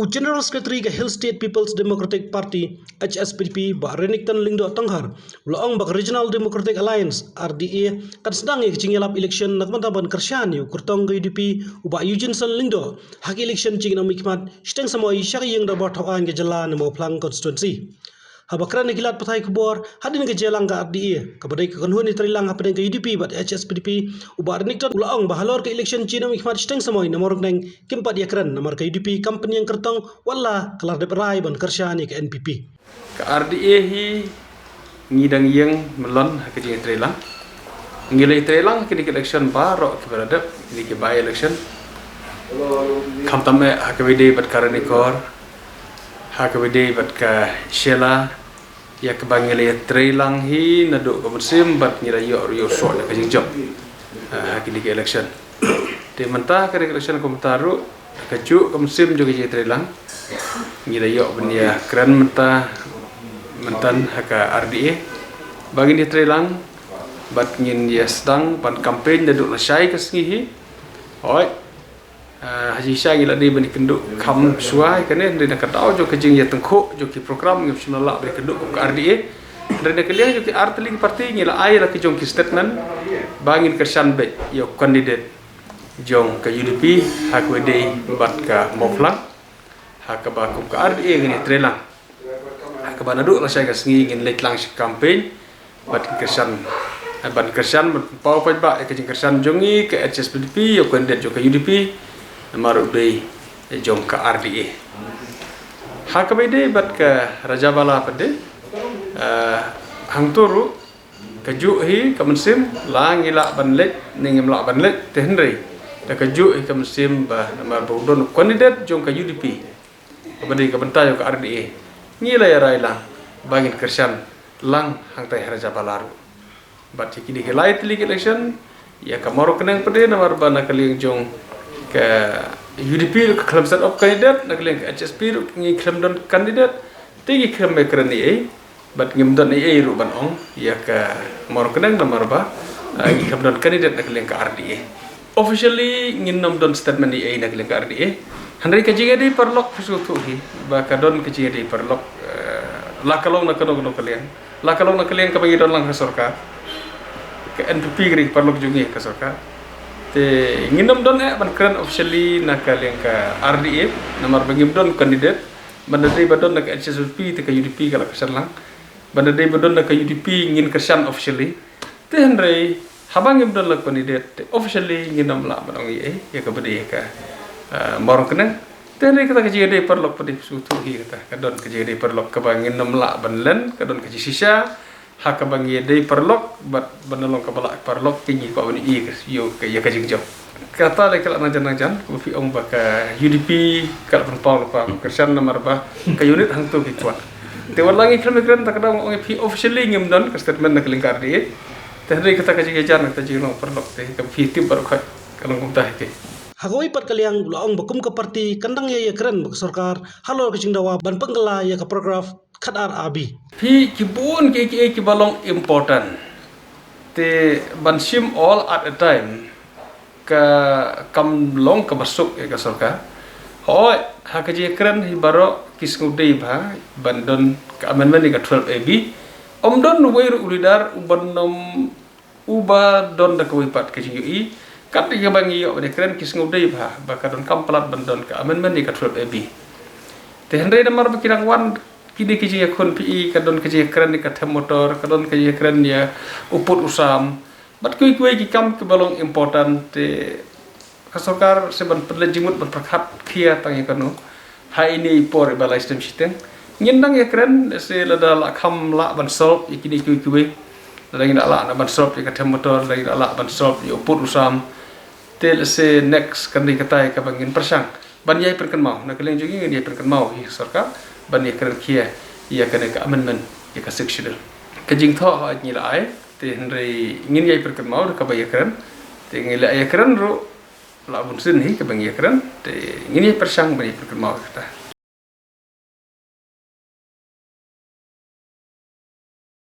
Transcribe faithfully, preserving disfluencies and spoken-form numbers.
U General Secretary ka Hill State People's Democratic Party, H S P D P, Bah Renikton Lyngdoh Tonghar, u la ong ba ka Regional Democratic Alliance, R D A, kan sdang ïa ka jingïalap election na ka bynta ban kyrshan ïa u kyrtong ka U D P, u Bah Eugeneson Lyngdoh, ha ka election jingïakhmat shiteng samoi sha ka ïing dorbar thaw aiñ ka jylla na Mawphlang constituency. Haba kren ha ki lad pathai khubor hadien ka jingïalang ka R D A, kaba dei ka kynhun ïatreilang hapdeng ka U D P bad H S P D P, u Bah Renikton u la ong ba halor ka election jingïakhmat shiteng samoi na Mawryngkneng kim pat ïakren namar ka U D P kam pynïeng kyrtong, wat la ka la dep rai ban kyrshan ïa ka N P P. Ka R D A hi ngi dang ïeng mlien ha ka jingïatreilang. Ngi la ïatreilang ha kine ki election baroh kiba la dep, kine ki by election. Khamtam eh ha kaba ïadei bad ka Ranikor, ha kaba ïadei bad ka Shella, ïa kaba ngi la ïatreilang hi naduh ka mynsiem bad ngi la ïoh ruh ïoh soh da ka jingjop, ah, ha kine ki election. Te mynta ka election ka mynta ruh, kajuh ka mynsiem jong ka jingïatreilang, ngi la ïoh ban ïakren mynta, mynta ha ka R D A ba ngin ïatreilang bad ngin ïa sdang ban campaign naduh lashai ka sngi hi. Hooid. Ah, ha jingshisha ngi la dei ban ïakynduh kham shuwa ïa kane, hynrei na ka daw jong ka jingïatyngkhuh jong ki program ngim shym la lah ban ïakynduh kum ka R D A. Hynrei na ka liang jong ki artylli ki party ngi la ai la ki jong ki statement ba ngin kyrshan beit ïa u candidate jong ka U D P ha kaba ïadei bad ka Mawphlang, ha kaba kum ka R D A ngin ïatreilang. Ha kaba naduh lashai ka sngi ngin leit lang sha campaign ban kyrshan, ban kyrshan, ban pynpaw paidbah ïa ka jingkyrshan jong ngi ka H S P D P ïa u candidate jong ka U D P, namar u dei jong ka R D A. Ha kaba ïadei bad ka Rajabala pat de, eh, hangto ruh kajuh hi ka mynsiem, la ngi lah ban leit ne ngim lah ban leit, te hynrei da kajuh hi ka mynsiem ba namar ba u don u candidate jong ka U D P kaba dei ka bynta jong ka R D A, ngi la ïa rai lang ba ngin kyrshan lang hangtai ha Rajabala ruh. Bad ïa kine ki lai tylli ki election, ïa ka Mawryngkneng pat de namar ba na ka liang jong ka U D P ruh ka khlem set up candidate, na ka liang ka H S P ruh ngi khlem don candidate, te ngi khlem ïakren ei ei. Bad ngim don ei ei ruh ban ong ïa ka Mawryngkneng namar ba, ah, ngi khlem don candidate na ka liang ka R D A. Officially ngin nym don statement ei ei na ka liang ka R D A. Hynrei ka jingïadei paralok phi sngewthuh hi ba ka don ka jingïadei paralok, eh, la ka long na kano kano ka liang, la ka long na ka liang kaba ngi don lang ha sorkar. Ka N P P ka dei paralok jong ngi ka sorkar. Te ngin nym don eh ban kren officially na ka liang ka R D A namar ba ngim don candidate. Ban da dei ba don na ka H S P D P te ka U D P ka la kyrshan lang. Ban da dei ba don na ka U D P ngin kyrshan officially. Te hynrei haba ngim don la candidate te officially ngin nym lah ban ong ei ei ïa kaba dei ka, ah, Mawryngkneng. Te hynrei kata ka jingïadei paralok pat de phi sngewthuh hi kata, ka don ka jingïadei paralok kaba ngin nym lah ban len, ka don ka jingshisha ha kaba ngi ïadei paralok bad ban da long kaba lah paralok te ngi kwah ban ïohi ïa ka, ïa ka, ïa ka jingjop. Kata lei ka la nangjan nangjan kaba phi ong ba ka U D P ka la pynpaw lypa ba kyrshan namar ba ka unit hangto ki kwah. Te wat la ngi khlem ïakren, ta ka daw nga ong ïa phi officially ngim don ka statement na ka liang ka R D A. Te hynrei kata ka jingïajan, kata jinglong paralok te kaba phi tip baroh khoit ka long kumta hi te. Ha kawei pat ka liang u la ong ba kum ka party kan dang ïa ïakren bad ka sorkar halor ka jingdawa ban pynkylla ïa ka paragraph khatar A B. Phi, ki bun kiei kiei kiba long important. Te ban shim all at a time ka kam long kaba suk ïa ka sorkar. Hooid, ha ka jingïakren hi baroh ki sngewdei bha ban don ka amendment ïa ka twelve A B. Ym don uwei ruh u leader uba nym, uba don da kawei pat ka jingïohi. Kat ïa kaba ngi ïoh ban ïakren ki sngewdei bha ba ka donkam palat ban don ka amendment ïa ka twelve A B. Te hynrei namar ba ki dang wan kine ki jingïakhun, phi i, ka don ka jingïakren ïa ka them motor, ka don ka jingïakren ïa u pud u sam bad kiwei kiwei ki kam kiba long important, te ka sorkar se ban pynleit jingmut ban pyrkhat khia tang ïa kano ha ine i por iba lai snem shiteng. Ngin dang ïakren se lada la kham lah ban solve ïa kine kiwei kiwei. Lada ngin da lah na ban solve ïa ka them motor, lada ngin da lah ban solve ïa u pud u sam, te lehse next kan dei katai kaba ngin pyrshang ban ïai pynkynmaw. Na ka liang jong ngi ngin ïai pynkynmaw ïa ka sorkar ban ïakren khia ïa kane ka amendment ïa ka Sixth Schedule. Ka jingthoh hooid ngi la ai, te hynrei ngin ïai pynkynmaw da kaba ïakren. Te ngi la ïakren ruh la bunsien hi kaba ngi ïakren, te ngin ïai pyrshang ban ïai pynkynmaw ïa kata.